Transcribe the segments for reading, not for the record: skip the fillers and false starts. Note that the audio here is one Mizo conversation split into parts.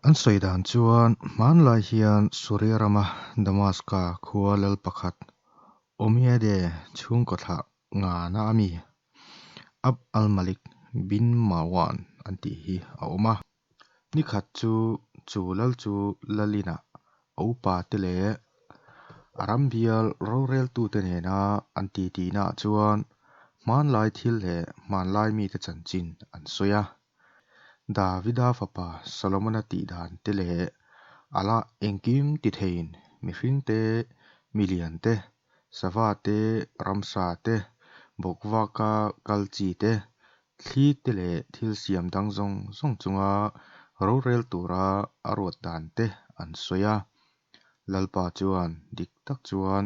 An sawi dan chuan hmanlai hian Suria rama Damaska khua lal pakhat Omeyyade chhungkaw thlah ngana a mi Abd al-Malik bin Marwan an tih hi a awm a. Ni khat chu chu lal chu lal inah a upate leh a ram bial roreltute nena an titinaah chuan hmanlai thil leh hmanlai mite chanchin an sawi a. Davida fapa Solomona tih dan te leh Allah engkim titheiin mihring te, milian te, sava te, ramsa te, bawkvaka kal chi te, thli te leh thil siam dang zawng zawng chunga rorel tura a ruat dan te an sawi a. Lalpa chuan, Dik tak chuan,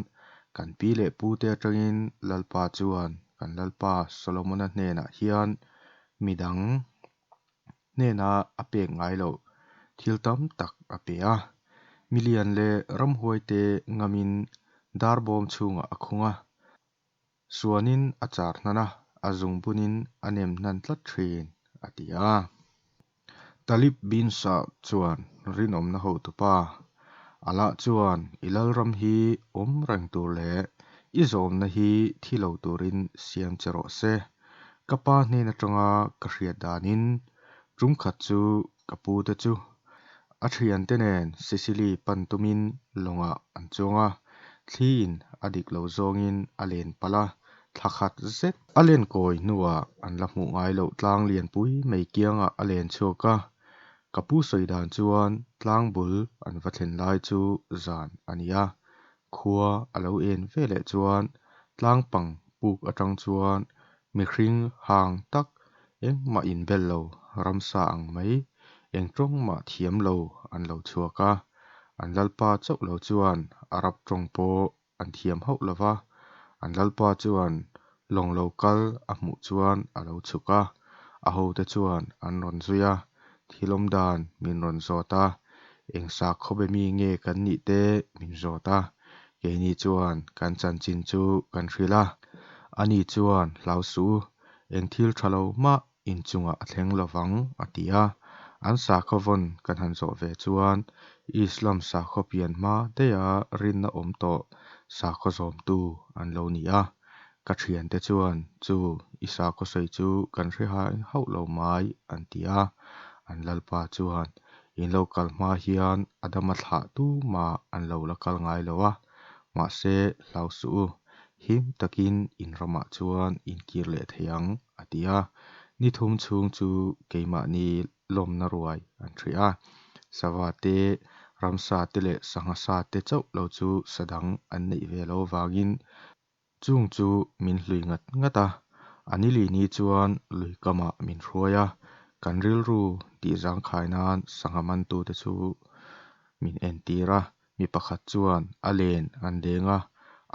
kan pi leh pute atangin Lalpa chuan kan lalpa Solomona hnenah hian mi dang hnena a pek ngai loh thil tam tak a pe a. Milian leh ramhuaite ngamin dar bawm chhungah a khung a, suanin a char hnan a, a zungbunin a nem hnan tlat thin, a ti a. Talib bin Saad chuan rinawmna hotupa, Allah chuan i lalram hi awm reng tur leh i zawmna hi thi lo turin siam che rawh se. Ka pa hnen atanga ka hriat danin tum khat chu ka pute chu a thiante nen Sicily pan tumin lawngah an chuang a, thliin a dik lo zawngin a len palh a, thla khat zet a len kawi hnuah an la hmuh ngai loh tlang lianpui mai kiangah a len chhuak a. Ka pu sawi dan chuan tlang bul an va thlen lai chu zan a ni a, khua a lo en veleh chuan tlang pang puk atang chuan mihring hang tak engmah inbel lo, ramsa ang mai, eng tawng mah thiam lo an lo chhuak a. An lalpa chauh lo chuan Arab tawng pawh an thiam hauh lo va. An lalpa chuan lawng lo kal a hmuh chuan a lo chhuk a, a hote chuan an rawn zui a, thil awmdan min rawn zawt a, eng sakhaw be mi nge kan nih te min zawt a, keini chuan kan chanchin chu kan hrilh a. Ani chuan hlau suh u, eng thil tha lo mah in chungah a thleng lo vang, a ti a. An sakhaw vawn kan han zawh ve chuan Islam sakhaw pian hma daiha rinna awm tawh sakhaw zawmtu an lo ni a. Ka thiante chuan chu i sakhaw sawi chu kan hre hai hauh lo mai an ti a. An lalpa chuan in lo kal hma hian Adama thlah tumah an lo la kal ngai lo a, mahse hlau suh u, him takin in ramah chuan in kir leh thei ang a ti a. Ni thum chhung chu keimahni lawmna ruai an ṭhih a, sava te, ramsa te leh sangha sa te chauh lo chu sa dang an neih ve loh avangin chung chu min hlui ngat ngat a. A nilini chuan lui kamah min hruai a, kan rilru tih zangkhai nan sangha mantute chu min entir a. Mi pakhat chuan a len an deng a,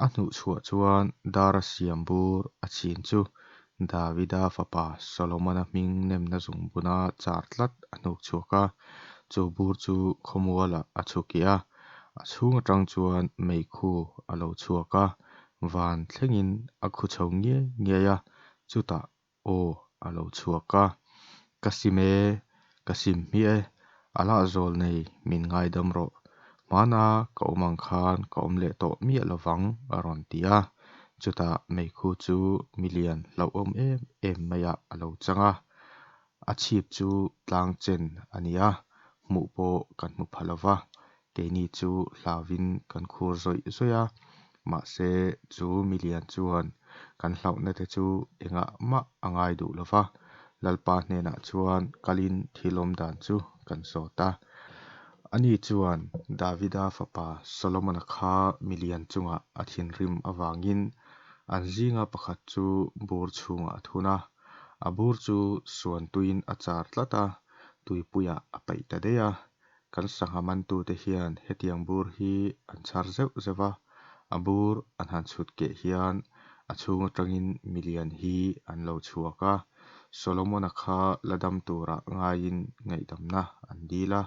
a hnuhchhuah chuan dara siam bur a chhin chu Davida fapa Solomona hming nemna zungbuna char tlat a hnuk chhuak a, chu bur chu khawmualah a chhukih a, a chhung atang chuan meikhu a lo chhuak a, van thlengin a khu chho ngiai ngiai a, chutah aw a lo chhuak a, Ka sim e, ka sim hmiah e, Allah zawl nei min ngaidam rawh, hmana ka awm ang khan ka awm leh tawh miah lovang a rawn ti a. Chutah meikhu chu milian hlauhawm em em maiah a lo chang a, a chhip chu tlang chen a ni a, hmuh pawh kan hmu pha lo va, keini chu hlauvin kan khur zawih zawih a, mahse chu milian chuan kan hlauhna te chu engah mah a ngai duh lo va, Lalpa hnenah chuan kalin thil awm dan chu kan zawt a. Ani chuan Davida fapa Solomona kha milian chungah a thinrim avangin an zinga pakhat chu bur chhungah a thun a, a bur chu suan tuiin a char tlat a, tuipuiah a paih ta daih a. Kan sangha mantute hian hetiang bur hi an chhar zeuh zeuh va, a bur an han chhut keh hian a chhung atangin milian hi an lo chhuak a, Solomona kha la dam turah ngaiin ngaihdamna an dil a,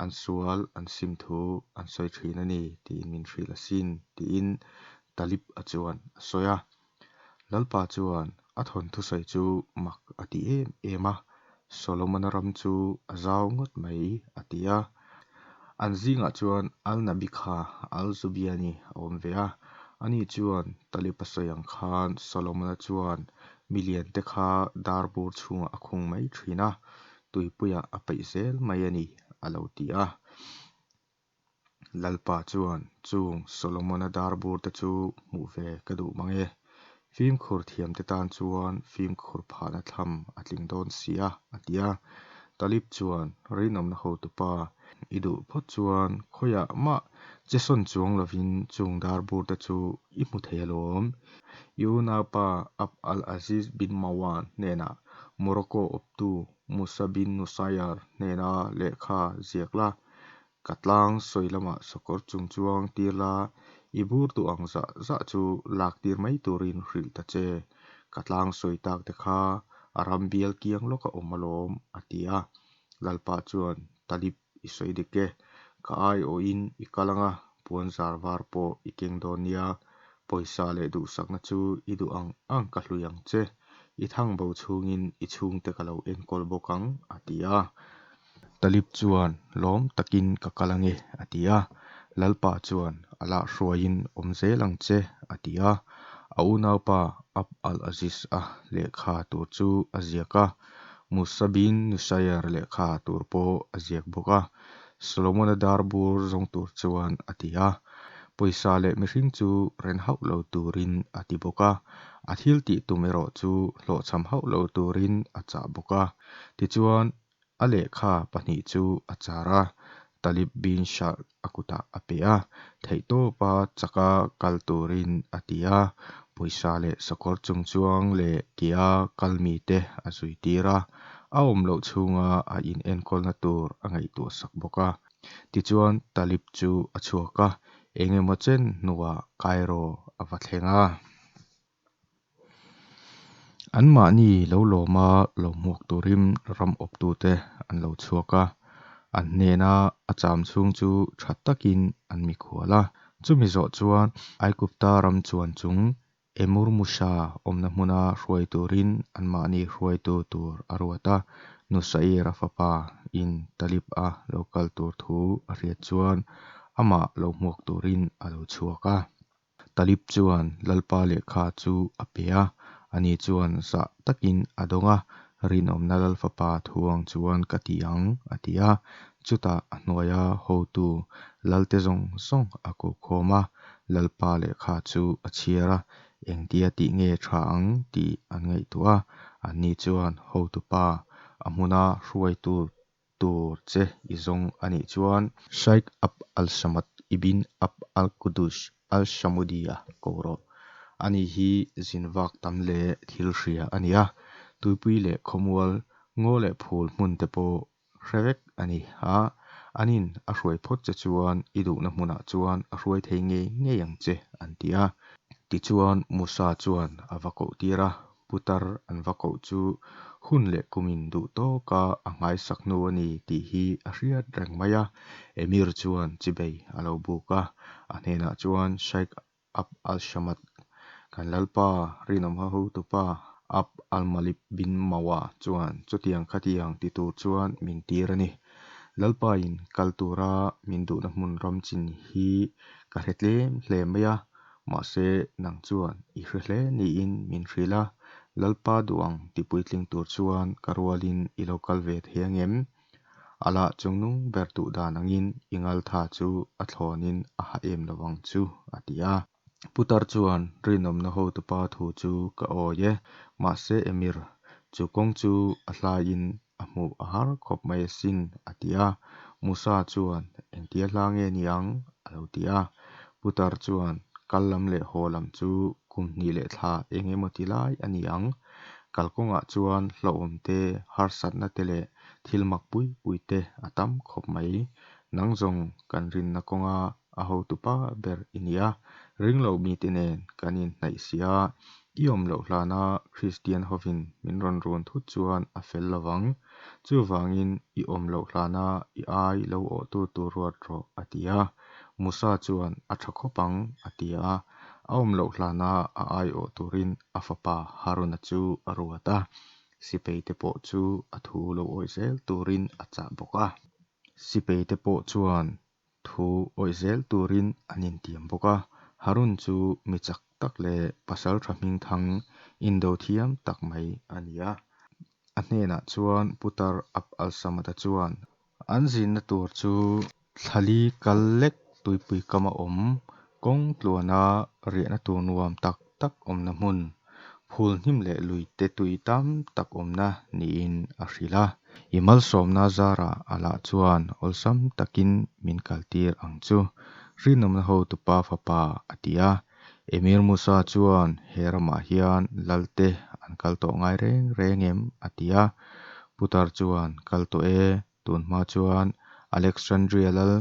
an sual an sim thu an sawi thin a ni tiin min hrilh asin tiin Talib-a chuan a sawi a. Lalpa chuan a thawnthu sawi chu mak a ti em em a. Solomona ram chu a zau ngawt mai, a ti a. An zingah chuan Al-Nabikha Al-Zubiani a awm ve a. Ani chuan, Talib-a sawi ang khan Solomona chuan miliante kha dar bur chhungah a khung mai thin a, tuipuiah a paih zel mai a ni, a lo ti a. Lalpa chuan, Chung Solomona dar burte chu hmuh ve ka duh mang e. Fimkhur thiamte tan chuan fimkhur phahna tham a tling dawn si a, a ti a. Talib chuan, Rinawmna hotupa, i duh phawt chuan khawiah mah che sawn chuang lovin chung dar burte chu i hmu thei alawm. I unaupa Abd al-Aziz bin Mawan hnenah Morocco awptu Musa bin Nusayr hnena lehkha ziak la, ka tlang sawi lamah sakawr chung chuang tir la, i bur duh ang zah zah chu lak tir mai turin hrilh ta che. Ka tlang sawi tak te kha a ram bial kiang lawka awm alawm, a ti a. Lalpa chuan, Talib, i sawi dik e. Ka aiawhin i kal ang a, puanzar var pawh i keng dawn nia. Pawisa leh duhsakna chu i duh ang ang ka hlui ang che. I thang bo chhungin i chhungte ka lo enkawl bawk ang, a ti a. Talib chuan, Lawm takin ka kal ang e, a ti a. Lalpa chuan, Allah hruaiin awm zel ang che, a ti a. A unaupa Abd al-Aziz-a lehkha tur chu a ziak a, Musa bin Nusayr lehkha tur pawh a ziak bawk a. Solomona dar bur zawng tur chuan a ti a. Pawisa leh mihring chu ren hauh lo turin a ti bawk a. A thil tih tum erawh chu hlawhchham hauh lo turin a chah bawk a. Tichuan, a lehkha pahnih chu a char a, Talib bin Shah-a kutah a pe a, theihtawpa chaka kal turin a ti a. Pawisa leh sakawr chungchuang leh kea kal mite a zuitir a, a awm loh chhunga a inenkawlna tur a ngaihtuahsak bawk a. Tichuan, Talib chu a chhuak a, eng emaw chen hnuah Cairo a va thleng a. Anmahni lo lawma lo hmuak turin ram awptute an lo chhuak a, an hnena a cham chhung chu tha takin an mikhual a. Chumi zawh chuan Aigupta ram chuan chung Emur Musa awmna hmuna hruai turin anmahni hruaitu tur a ruat a. Nusair-a fapa in Talib-a lo kal tur thu a hriat chuan amah lo hmuak turin a lo chhuak a. Talib chuan Lalpa lehkha chu a pe a, ani chuan zah takin a dawng a, Rinawmna Lal fapa thu ang chuan ka ti ang, a ti a. Chutah a hnuaia hotu lalte zawng zawng a ko khawm a, Lalpa lehkha chu a chhiar a, engtia tih nge tha ang tih an ngaihtuah a. Anni chuan, Hotupa, a hmuna hruaitu tur che i zawng a nih chuan Shaikh Abd al-Samad ibn Abd al-Quddus al-Shamudi-a ko rawh. Ani hi zin vak tam leh thil hria a ni a, tuipui leh khawmual, ngaw leh phul hmun te pawh hre vek a ni a, anin a hruai phawt che chuan i duhna hmunah chuan a hruai thei ngei ngei ang che, an ti a. Tichuan Musa chuan a va koh tir a, putar an va koh chu hun leh kumin duh tawka a nghaisak hnu a ni tih hi a hriat reng mai a. Emir chuan chibei a lo buk a, a hnenah chuan Shaikh Abd al-Samad, kan lalpa rinawmha hotupa Abd al-Malik bin Mawa chuan chutiang khatiang ti tur chuan min tir a ni. Lalpain kal tura min duhna hmun ram chin hi ka hre tlem hle mai a, mahse nang chuan i hre hle niin min hrilh a, Lalpa duh ang tipuitling tur chuan ka rualin i lo kal ve thei angem? Allah chungnung ber duh dan angin i ngaltha chu a thlawnin a ha em lo ang chu, a ti a. Putar chuan, Rinawmna hotupa thu chu ka awi e, mahse Emir, chu kawng chu a hlaiin a hmuh a har khawp mai asin, a ti a. Musa chuan, Engtia hla nge ni ang? a lo ti a. Putar chuan, Kal lam leh haw lam chu kum hnih leh thla eng emaw ti lai a ni ang. Kalkawngah chuan hlauhawm te, harsatna te leh thil mak pui pui te a tam khawp mai. Nang zawng kan rinna kawnga a hotupa ber i ni a, ringlo mite nen kan inhnaih si a, i awm loh hlana Kristian hovin min rawn run thut chuan a fel lo vang. Chuvangin i awm loh hlana i ai lo awhtu tur ruat rawh, a ti a. Musa chuan, A tha khawp ang, a ti a. A awm loh hlana a ai awh turin a fapa Haruna chu a ruat a. Sipaite pawh chu a thu lo awih zel turin a chah bawk a. Sipaite pawh chuan thu awih zel turin an intiam bawk a. Harun chu mi chak tak leh pasaltha hmingthang, indo thiam tak mai a ni a. A hnenah chuan putar Abd al-Samad-a chuan an zinna tur chu thla li kal lek tuipui kama awm, kawng tluana riahna tur nuam tak tak awmna hmun, phul hnim leh lui te tui tam tak awmna niin a hrilh a. I malsawmna zarah Allah chuan awlsam takin min kaltir ang chu, rinawmna hotupa fapa, a ti a. Emir Musa chuan, He ramah hian lalte an kal tawh ngai reng reng em? a ti a. Putar chuan, Kal tawh e, tunhma chuan Alexandria lal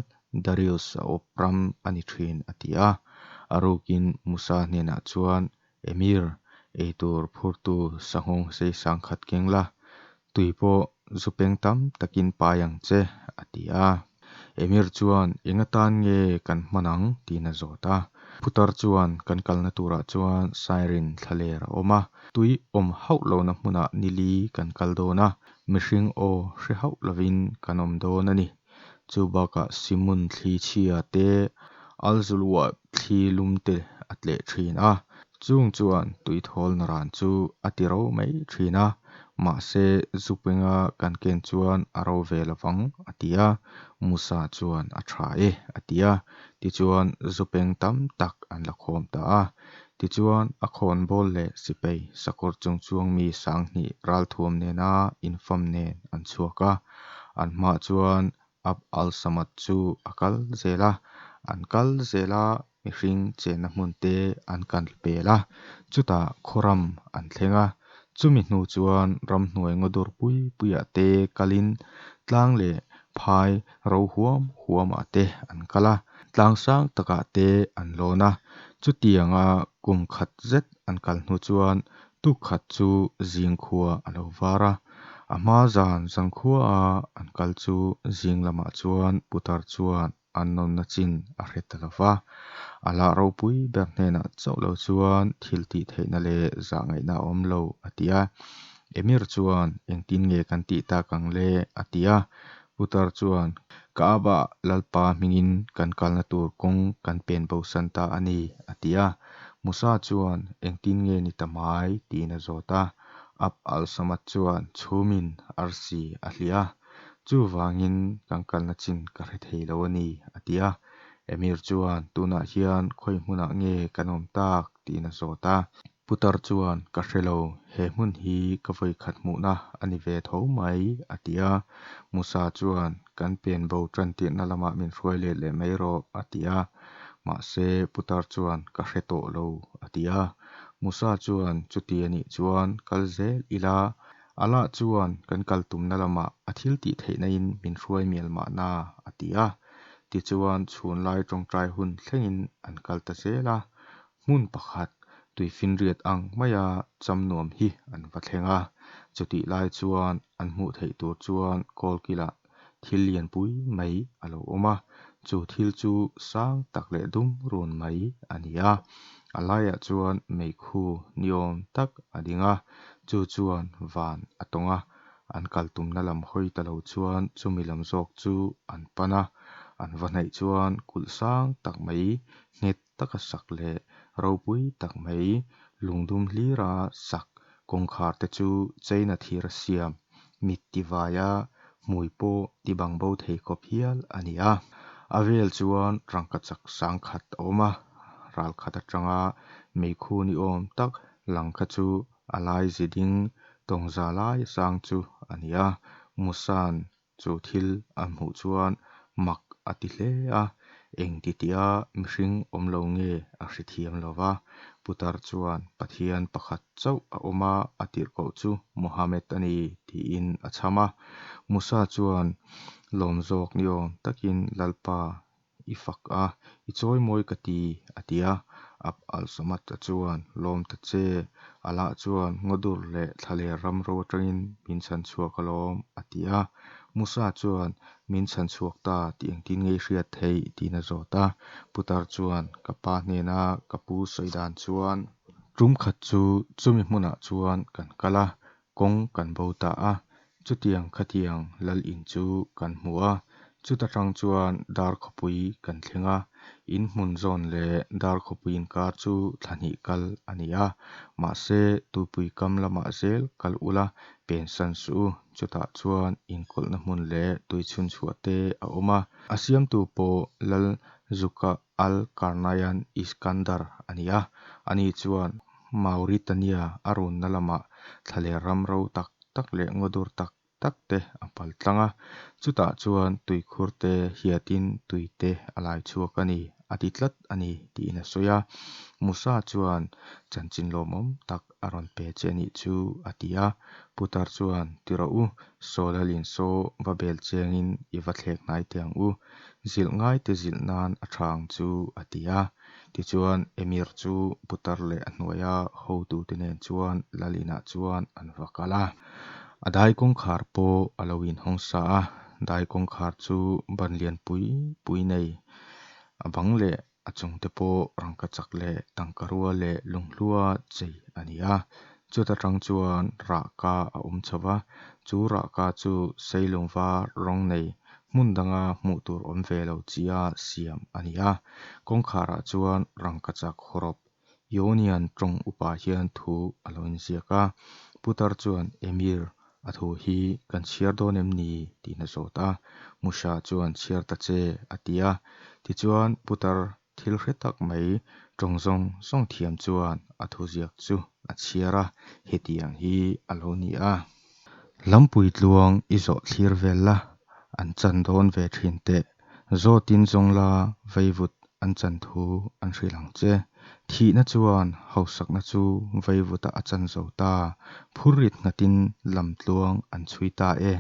Darius-a awp ram a ni thin, a ti a. A rukin Musa hnenah chuan, Emir, eitur phurtu sanghawngsei 10,000 keng la, tui pawh zupeng tam takin pai ang che, a ti a. Emir chuan, Eng atan nge kan hman ang? tiin a zawt a. Putar chuan, Kan kalna turah chuan Sairin thlaler a awm a, tui awm hauh lohna hmunah ni li kan kal dawn a, mihring aw hre hauh lovin kan awm dawn a ni. Chu bakah Simun thli chhia te, Al-Zulwab thli lum te a tleh thin a, chung chuan tuithawl naran chu a ti ro mai thin a, mahse zupenga kan ken chuan a ro ve lo vang, a ti a. Musa chuan, A tha e, a ti a. Tichuan zupeng tam tak an la khawm ta a. Tichuan a khawnbawl leh sipai sakawr chung chuang mi 2000 ralthuam nena infam nen an chhuak a. An hmaah chuan Abd al-Samad chu a kal zel a. An kal zel a, mihring chenna hmun te an kal pel a. Chutah khawram an thleng a. Chumi hnu chuan ramhnuai ngaw dur pui puiah te kalin tlang leh phai ro huam huamah te an kal a, tlang sang takah te an lawn a. Chutianga kum khat zet an kal hnu chuan tuk khat chu zing khua a lo var a. A hma zan zankhuaa an kal chu zing lamah chuan putar chuan an nawmna chin a hre ta lo va. Allah ropui ber hnenah chauh lo chuan thil tih theihna leh zahngaihna a awm lo, a ti a. Emir chuan, Engtin nge kan tih tak ang le? a ti a. Putar chuan, Kaaba Lalpa hmingin kan kalna tur kawng kan pen bosan ta a ni, a ti a. Musa chuan, Engtin nge ni ta mai? tiin a zawt a. Abd al-Samad chuan, Chhumin arsi a hliah a, chuvangin kan kalna chin ka hre thei lo a ni, a ti a. Emir chuan, Tunah hian khawi hmunah nge kan awm tak? tiin a zawt a. Putar chuan, Ka hre lo, he hmun hi ka vawikhat hmuhna a ni ve tho mai, a ti a. Musa chuan, Kan pen bo tan tirhna lamah min hruai let leh mai rawh, a ti a. Mahse, putar chuan, Ka hre tawh lo, a ti a. Musa chuan, Chuti a nih chuan kal zel ila, Allah chuan kan kal tumna lamah a thil tih theihnain min hruai mial mahna, a ti a. Tichuan, chhunlai tawngtai hun thlengin an kal ta zel a. Hmun pakhat, tuifinriat ang maia cham nuam hi an va thleng a. Chutih lai chuan an hmuh theih tur chuan kawlkilah thil lianpui mai a lo awm a. Chu thil chu sang tak leh dum run mai a ni a. A laiah chuan meikhu ni awm tak a ding a, chu chuan van a tawng a. An kal tumna lam hawi ta lo chuan chumi lam zawk chu an pan a. An va hnaih chuan kulh sang tak mai nghet taka sak leh ropui tak mai lungdum hlira sak kawngkhar te chu China thira siam mit tivaia hmui pawh tibang bo thei khawp hial a ni a. A vel chuan rangkachak 10,000 a awm a, ralkhat atanga meikhu ni awm tak lang kha chu a lai ziding tawngza laia sang chu a ni a. Musa'n chu thil a hmuh chuan mak a ti hle a, eng titia mihring awm lo nge a hrethiam lo va. Putar chuan, Pathian pakhat chauh a awm a, a tirhkoh chu Mohammed a ni, tiin a chham a. Musa chuan lawm zawk ni awm takin, Lalpa, i fak a, i chawimawi ka ti, a ti a. Abd al-Samad-a chuan, Lawm ta che, Allah chuan ngawdur leh thlaler ramro atangin min chhan chhuak alawm, a ti a. Musa chuan, Min chhan chhuak ta tih engtin nge i hriat theih? tiin a zawt a. Putar chuan, Ka pa hnena ka pu sawi dan chuan, tum khat chu chumi hmunah chuan kan kal a. Kawng kan bo ta a, chutiang khatiang lal in chu kan hmu a. Chuta tang chuan Darkhawpui kan thleng a, in hmun zawn leh Darkhawpui inkar chu thla hnih kal a ni a. Mahse, tuipui kam lamah zel kal ula, pensan suh u, chutah chuan inkulhna hmun leh tuichhunchhuah te a awm a. A siamtu pawh Lal Zuka al-Karnayan Iskandar a ni a, ani chuan Mauritania a runna lamah thlaler ram ro tak tak leh ngaw dur tak tak te a paltlang a, chutah chuan tuikhur te hiatin tui te a lai chhuak a ni, a ti tlat a ni, tiin a sawi a. Musa chuan, Chanchin lawmawm tak a rawn pe che a nih chu, a ti a. Putar chuan, Ti rawh u, saw lalin saw va bel chengin i va thlek hnai teh ang u, zilh ngaite zilh nan a tha ang chu, a ti a. Tichuan, Emir chu putar leh a hnuaia hotute nen chuan lal inah chuan an va kal a. A dai kawngkhar pawh a lo inhawng sa a, dai kawngkhar chu ban lian pui pui nei, a bang leh a chung te pawh rangkachak leh tangkarua leh lunghlua chei a ni a. Chuta tang chuan rahka a awm chho va, chu rahka chu seilung var rawng nei, hmun danga hmuh tur awm ve lo chia siam a ni a. Kawngkharah chuan rangkachak hawrawp Ionian tawng upa hian thu a lo inziak a. Putar chuan, Emir, a thu hi kan chhiar dawn em ni? tiin a zawt a. Musha chuan, Chhiar ta che, a ti a. Tichuan, putar thil hre tak mai, tawng zawng zawng thiam chuan a thuziak chu a chhiar a, hetiang hi a lo ni a. Lampui tluang i zawh thlir vel la, an chan dawn ve thin teh. Zawtin zawng la, vaivut an chan thu an hrilh ang che. Thihna chuan hausakna chu vaivutah a chan zo ta, phurrit nghatin lamtluang an chhui ta e.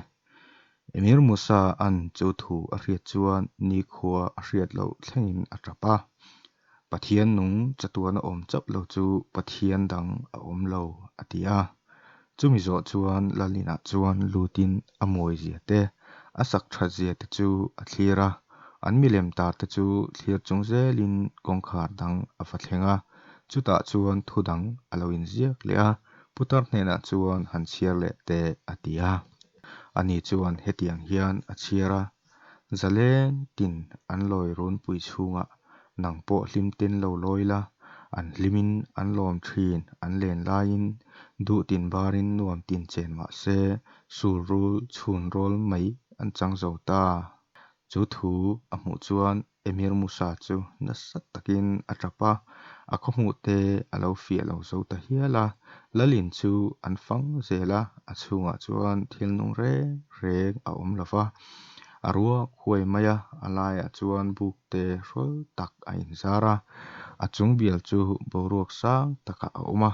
Emir Musa an chu thu a hriat chuan nikhua a hriat loh thlengin a tap a. Pathian nung chatuana awm chauh lo chu Pathian dang a awm lo, a ti a. Chumi zawh chuan lal inah chuan lutin a mawizia te, a sak thatzia te chu a thlir a. An milem tar te chu thlir chung zelin kawngkhar dang a va thleng a. Chutah chuan thu dang a lo inziak leh a, putar hnenah chuan han chhiar leh teh a ti a. Ani chuan hetiang hian a chhiar a, Zaleng tin an lawi runpui chhungah nang pawh hlim ten lo lawi la, an hlimin an lawm thin an len laiin, duh tin barin nuam tin chen mah se, sulrul chhun rawl mai an chang zo ta. Chu thu a hmuh chuan Emir Musa chu nasa takin a tap a, a khawhmuh te a lo fiah lo zo ta hial a. Lalin chu an fang zel a, a chhungah chuan thil nung reng reng a awm lo va. A ruak huai mai a, a laiah chuan buk te hrawl tak a inzar a. A chung bial chu boruak sang takah a awm a,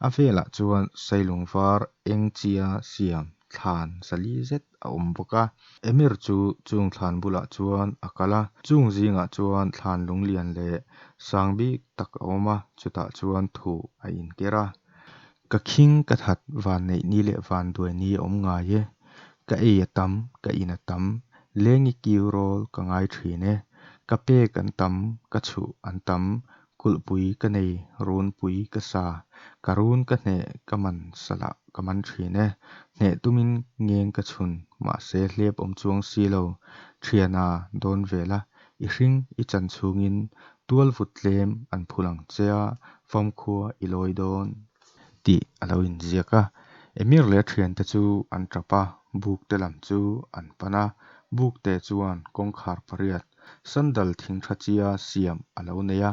a velah chuan sailung var eng chia siam thlan zali zet a awm bawk a. Emir chu chung thlan bulah chuan a kal a, chung zingah chuan thlan lunglian leh sang bik tak a awm a, chutah chuan thu a inker a. Ka khing ka that vanneih ni leh vanduai ni a awm ngai e. Ka ei a tam, ka in a tam, lengi kiu rawl ka ngai thin e. Ka pek an tam, ka chhuh an tam, kulhpui ka nei, runpui ka sa. Ka run ka hneh, ka man salah ka man thin e. Hneh tumin ngeng ka chhun, mahse hlep awm chuang si lo. Thiana dawn ve la, i hring i chan chhungin tualvut tlem an phul ang che a, famkhua i lawi dawn. Tih a lo inziak a. Emir leh a thiante chu an tap a, bukte lam chu an pan a. Bukte chuan kawngkhar pariat, sandal thing tha chia siam a lo nei a.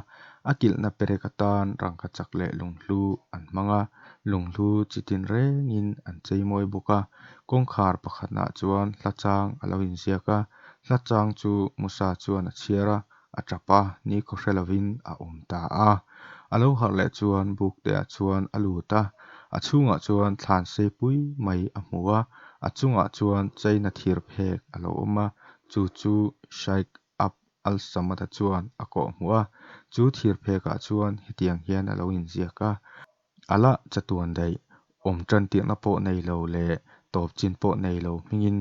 A kilhna perek atan rangkachak leh lunghlu an hmang a, lunghlu chi tin rengin an cheimawi bawk a. Kawngkhar pakhatnaah chuan hla chang a lo inziak a, hla chang chu Musa chuan a chhiar a, a tap a, nikhaw hre lovin a awm ta a. A lo harh leh chuan bukteah chuan a lut a, a chhungah chuan thlan seipui mai a hmu a, a chungah chuan China thir phek a lo awm a, chu chu Shaikh Abd al-Samad-a chuan a kawh hmuh a, chu thir phekah chuan hetiang hian a lo inziak a, Allah chatuan daih, awm tantirhna pawh nei lo leh tawp chin pawh nei lo hmingin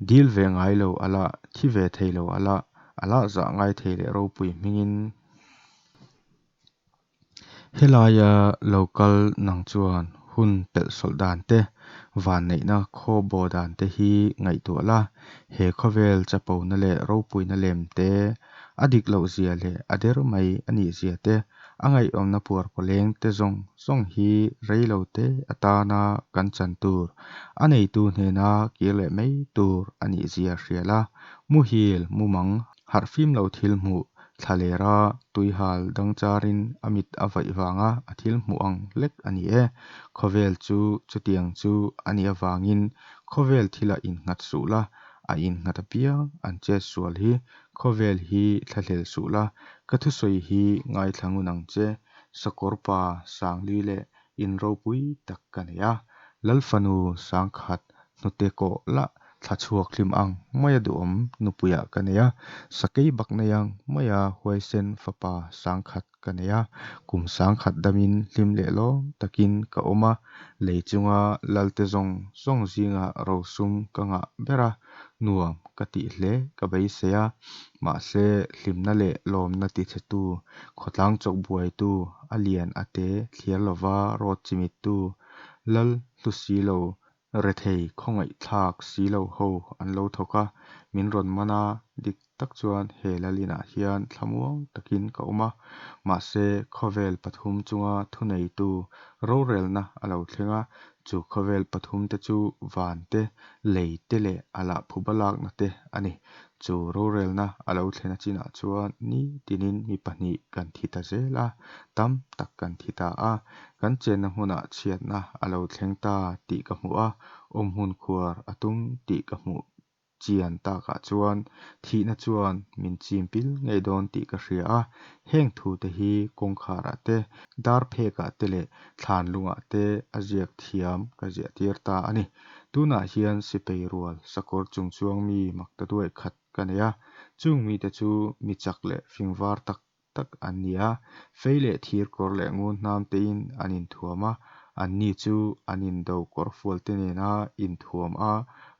dil ve ngai lo Allah, thi ve thei lo Allah, Allah zah ngai thei leh ropui hmingin. Helaia lo kal nang chuan Hun pelhsawlh dan te, vanneihna khawhbo dan te hi ngaihtuah la. He khawvel chapona leh ropuina lem te, a dik lohzia leh a der mai a nihzia te, a ngaihawmna puarpawleng te zawng zawng hi rei lo te atana kan chan tur, a neitu hnena kir leh mai tur a nihzia hria la. Muhil mumang, harhfim lo thil hmuh, thlalera tuihal dangcharin a mit a vaih vanga a thil hmuh ang lek a ni e. Khawvel chu chutiang chu a nih avangin khawvel thilah innghat suh la, a innghat apiang an chetsual hi. Khawvel hi thlahlel suh la, ka thusawi hi ngaithla ngun ang che. Sakawr pa 4000 leh in ropui tak ka nei a. Lal fanu 10,000, hnute kawh la thla chhuak hlim ang maia duhawm nupuiah ka nei a. Sakeibaknei ang maia huaisen fapa 10,000 ka nei a. Kum 10,000 damin hlim leh lawm takin ka awm a. Lei chunga lalte zawng zawng zingah rosum ka ngah ber a, nuam ka tih hle ka beisei a. Mahse, hlimna leh lawmna tichhetu, khawtlang chawkbuaitu, a lian a te thliar lova rawt chimittu, lal hlu si lo, rethei khawngaihthlak si lo ho an lo thawk a, min rawn man a. Dik tak chuan he lal inah hian thlamuang takin ka awm a. Mahse, khawvel pathum chunga thuneitu rorelna a lo thleng a. Chu khawvel pathumte chu van te, lei te leh Allah phuba lakna te a ni. Chu rorelna a lo thlen achinah chuan ni tinin mi pahnih kan thi ta zel a, tam tak kan thi ta a. Kan chenna hmunah chhiatna a lo thleng ta tih ka hmuh a, awmhmun khuar a tum tih ka hmuh chian takah chuan thihna chuan min chim pil ngei dawn tih ka hria a. Heng thute hi kawngkharah te, dar phekah te leh thlan lungah te a ziak thiam ka ziahtir ta a ni. Tunah hian sipai rual sakawr chungchuang mi maktaduai khat ka nei a. Chung mite chu mi chak leh fingvar tak tak an ni a, fei leh thir kawr leh ngunhnam tein an inthuam a. Anni chu an indo kawrfualte nena inthuam a,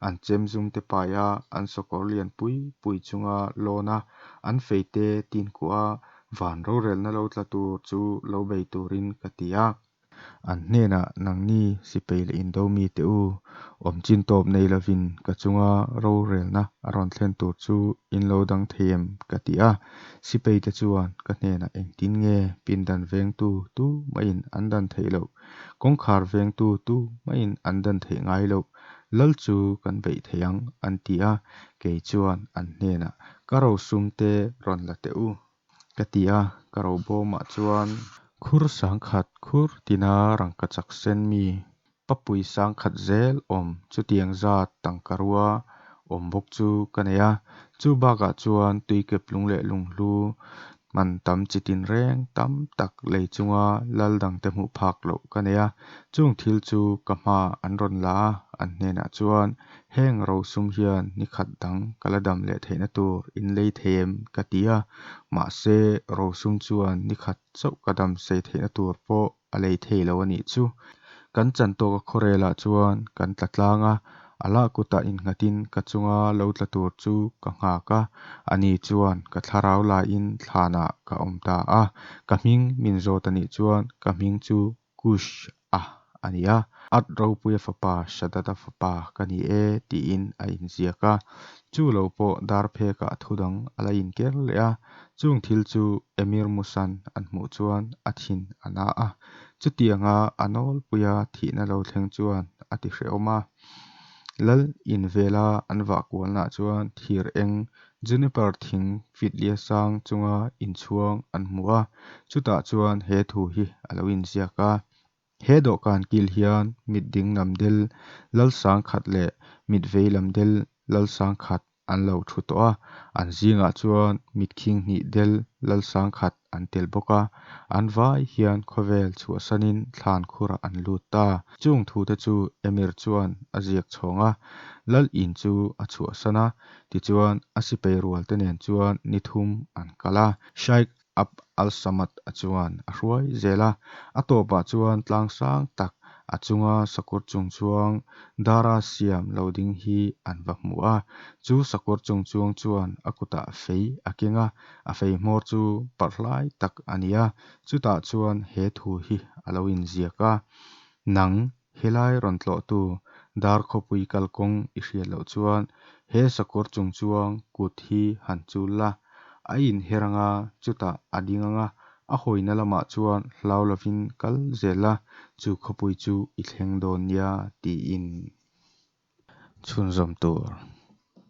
an chem zum te pai a, an sakawr lian pui pui chunga lawn a, an feite tinkuah a, van rorelna lo tla tur chu lo bei turin ka ti a. An hnenah, Nangni sipai leh indo mite u, awm chin tawp nei lovin ka chunga rorelna a rawn thlen tur chu in lo dang thei em? ka ti a. Sipaite chuan ka hnenah, Engtin nge pindan vengtu tu mahin an dan theih loh, kawngkhar vengtu tu mahin an dan theih ngai loh lal chu kan beih theih ang? an ti a. Kei chuan an hnenah, Ka rosumte rawn la teh u, ka ti a. Ka robawmah chuan khur 10,000, khur tina rangkachak sen mi papui 10,000 zel awm, chutiang zat tangkarua awm bawk chu ka nei a. Chu bakah chuan tuikeplung leh lunghlu man tam chi tinreng tam tak lei chunga lal dangte hmuh phak loh ka nei a. Chung thil chu ka hmaah an rawn la a, an hnenah chuan, Heng rosum hian ni khat dang ka la dam leh theihna tur in lei thei em? ka ti a. Mahse, rosum chuan ni khat chauh ka dam sei theihna tur pawh a lei thei lo a nih chu. Kan chan tawka khuarelah chuan kan tla tlang a, Allah kutah innghatin ka chunga lo tla tur chu ka nghak a. Ani chuan ka thlarau lain thlanah ka awm ta a. Ka hming min zawt a nih chuan ka hming chu Kush-a a ni a, Ad ropuia fapa Shaddad-a fapa ka ni e, tiin a inziak a. Chu lo pawh dar phekah thu dang a la inker leh a. Chung thil chu Emir Musa'n an hmuh chuan a thin a na a, chutianga a nawlpuia thihna lo thleng chuan a ti hrehawm a. Lal in vela an vah kualnaah chuan thir eng juniper thing fit lia sang chunga inchhuang an hmu a, chutah chuan he thu hi a lo inziak a. He dawhkan kil hian mit dinglam del lal 10,000 leh mit veilam del lal 10,000 an lo thu tawh a, an zingah chuan mit khing hnih del lal 10,000 an tel bawk a, an vai hian khawvel chhuahsanin thlan khurah an lut ta. Chung thute chu Emir chuan a ziak chhawng a, lal in chu a chhuahsan a, tichuan a sipai rualte nen chuan ni thum an kal a. Shaikh Abd al-Samad-a chuan a hruai zel a, a tawpah chuan tlang sang tak, a chunga sakawr chungchuang dara siam lo ding hi an va hmu a. Chu sakawr chungchuang chuan a kutah fei a keng a, a fei hmawr chu parh hlai tak a ni a. Chutah chuan he thu hi a lo inziak a. Nang, helai rawn tlawhtu, Darkhawpui kalkawng i hriat loh chuan he sakawr chungchuang kut hi han chul la, a inher anga, chutah a ding anga, a hawina lamah chuan hlau lovin kal zel la, chu khawpui chu i thleng dawn nia, tiin. Chhunzawm tur.